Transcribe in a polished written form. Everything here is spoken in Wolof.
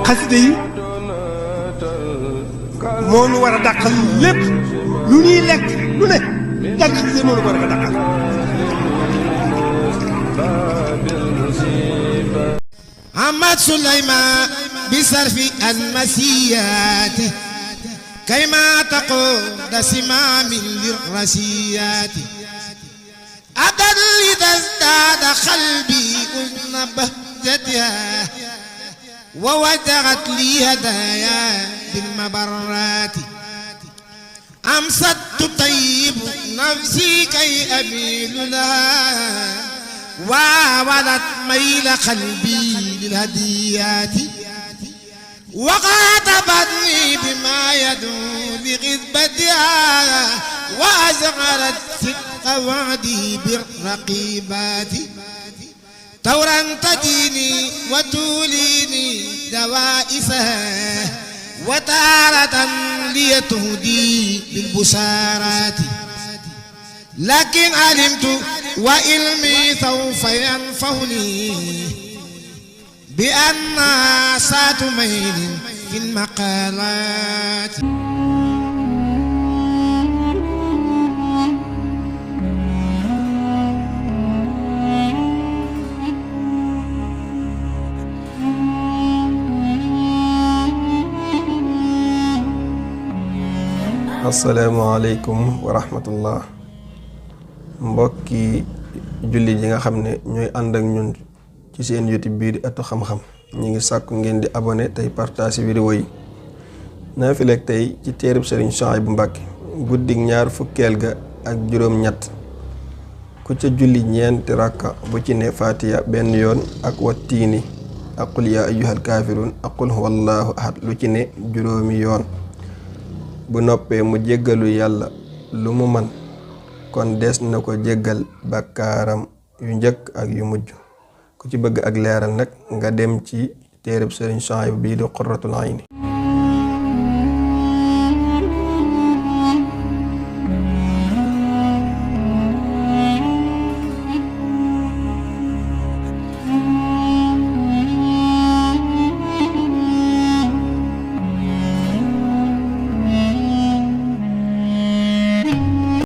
xasida yi moo nu war a dàqal lépp lu ñuy lekk lu ne jàng xasida moo nu ko war a dàqal. Ahmad Souleymane bi sarfi almasiyati kayma taqud simamin lirrasiyati adal litasdada qalbi uzna bahjatiha ووجهت لي هدايا بالمبرات أمست تطيب نفسي كي أميل لها وولت ميل قلبي للهديات وخاطبتني بما يدعو لغذبتها وأزغرت صدق وعدي بالرقيبات تورا تديني وتوليني دوائسها وتارة ليتهدي بالبشارات لكن علمت وعلمي سوف ينفعني بأن سات ميل في المقالات. asalaamaaleykum wa rahmatullah mbokki julli yi nga xam ne ñooy ànd ak ñun ci seen YouTube bii di Ëttu Xam-Xam ñi ngi sàkku ngeen di abonné tey partage vidéo yi naafileeg tey ci téereb Sëriñ Souhaïbou Mbacké guddig ñaar fukkeel ga ak juróom-ñett ku ca julli ñeenti rakka bu ci ne Fatiha benn yoon ak wattiini ak qul yaa ayyuhal kaafiruun ak qul huwallaahu ahad lu ci ne juróomi yoon bu noppee mu jéggalu yàlla lu mu man kon des na ko jéggal bakkaaram yu njëkk ak yu mujj ku ci bëgg ak leeral nag nga dem ci téereb Sëriñ Souhaïbou bii di Qurratul Ayni.